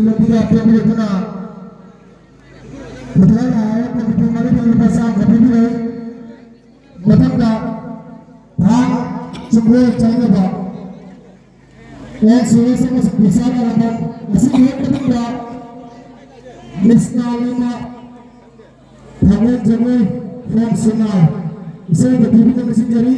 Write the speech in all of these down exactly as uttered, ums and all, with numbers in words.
ꯂꯝꯕꯤꯗ ꯄꯤꯕꯤꯔꯛꯇꯨꯅ ꯃꯊꯪꯗ ꯍꯥꯏꯔꯛꯄ ꯃꯤꯄꯨꯝ ꯑꯗꯨꯗ ꯂꯨꯄꯥ ꯆꯥꯝꯃ ꯄꯤꯕꯤꯔꯛꯏ꯫ ꯃꯊꯪꯗ ꯊꯥꯡ ꯆꯤꯡꯒꯣꯜ ꯆꯪꯅꯕ ꯑꯦꯟ ꯁꯤ ꯑꯦꯁ ꯑꯃꯁꯨꯡ ꯕꯤꯁꯥꯜ ꯑꯔꯥꯕꯝ ꯑꯁꯤꯒꯤ ꯍꯦꯛ ꯃꯊꯪꯗ ꯃꯤꯁ ꯅꯥꯂꯤꯃ ꯊꯥꯡꯒꯣꯜ ꯖꯒꯣꯏ ꯐꯣꯝ ꯁꯤꯅꯥꯏ ꯏꯁꯩꯗ ꯄꯤꯕꯤꯅꯕ ꯁꯤꯡꯖꯔꯤ꯫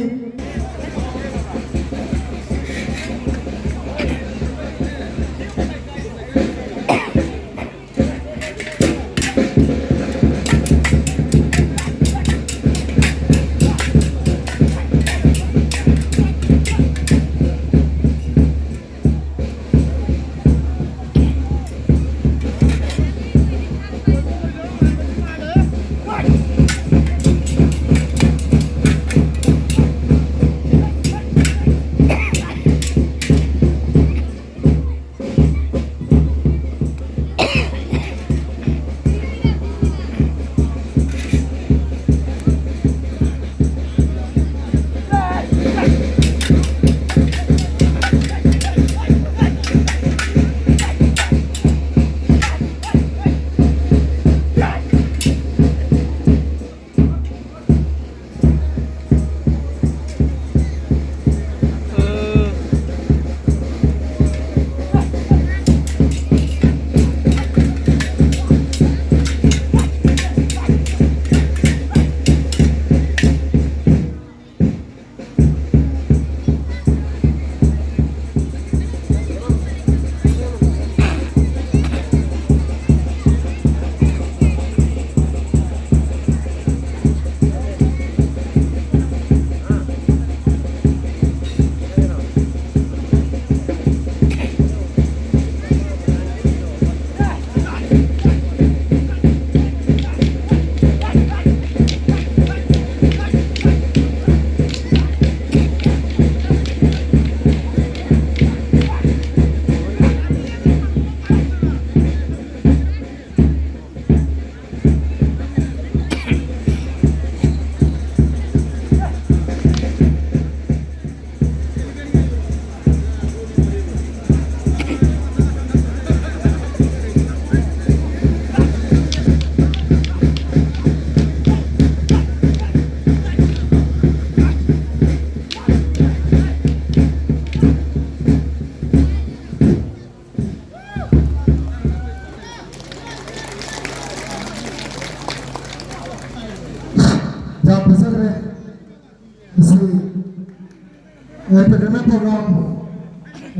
ꯐꯖꯅ ꯄ꯭ꯔꯣꯒ꯭ꯔꯥꯝ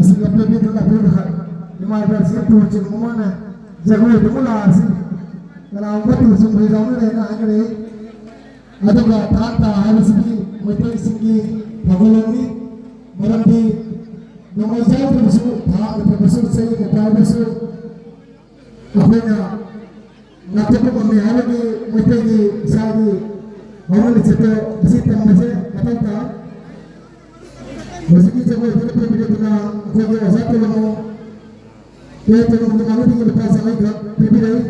ꯑꯁꯤꯒ ꯄꯦꯕꯤꯗꯨ ꯂꯥꯛꯄꯤꯕ ꯏꯃꯥ ꯏꯕꯦꯜꯁꯤ ꯇꯨ ꯆꯤꯡꯕ ꯃꯥꯅ ꯖꯒꯣꯏꯗꯨꯕꯨ ꯂꯥꯛꯑꯁꯤ ꯀꯅꯥꯒꯨꯝꯕ ꯇꯨ ꯆꯤꯡꯕ ꯌꯥꯎꯅꯔꯦꯅ ꯍꯥꯏꯅꯔꯛꯏ꯫ ꯑꯗꯨꯒ ꯊꯥꯡ ꯇꯥ ꯍꯥꯏꯕꯁꯤꯗꯤ ꯃꯩꯇꯩꯁꯤꯡꯒꯤ ꯊꯧꯒꯜꯂꯣꯟꯅꯤ꯫ ꯃꯔꯝꯗꯤ ꯅꯣꯡꯃꯩ ꯌꯥꯎꯗ꯭ꯔꯕꯁꯨ ꯊꯥꯡꯅ ꯐꯕꯁꯨ ꯆꯩꯅ ꯄꯥꯏꯕꯁꯨ ꯑꯩꯈꯣꯏꯅ ꯉꯥꯛꯊꯣꯛꯄ ꯉꯝꯃꯤ ꯍꯥꯏꯕꯒꯤ ꯃꯩꯇꯩꯒꯤ ꯏꯁꯥꯒꯤ ꯍꯧꯅ ꯂꯤꯆꯠꯇꯣ ꯃꯁꯤ ꯇꯝꯕꯁꯦ ꯃꯊꯧ ꯇꯥꯏ꯫ ꯍꯧꯖꯤꯛꯀꯤ ꯖꯒꯣꯏꯗꯨꯗ ꯄꯤꯕꯤꯔꯗꯨꯅ ꯑꯩꯈꯣꯏꯒꯤ ꯑꯣꯖꯥ ꯇꯣꯂꯣꯃꯣ ꯀꯦ ꯇꯣꯂꯣꯃꯣꯒꯤ ꯃꯥꯡꯂꯤꯕꯤꯒꯤ ꯂꯨꯄꯥ ꯆꯥꯃꯔꯤꯈꯛ ꯄꯤꯕꯤꯔꯛꯏ꯫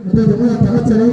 ꯑꯗꯨꯗ ꯃꯣꯏꯅ ꯊꯥꯒꯠꯆꯔꯤ꯫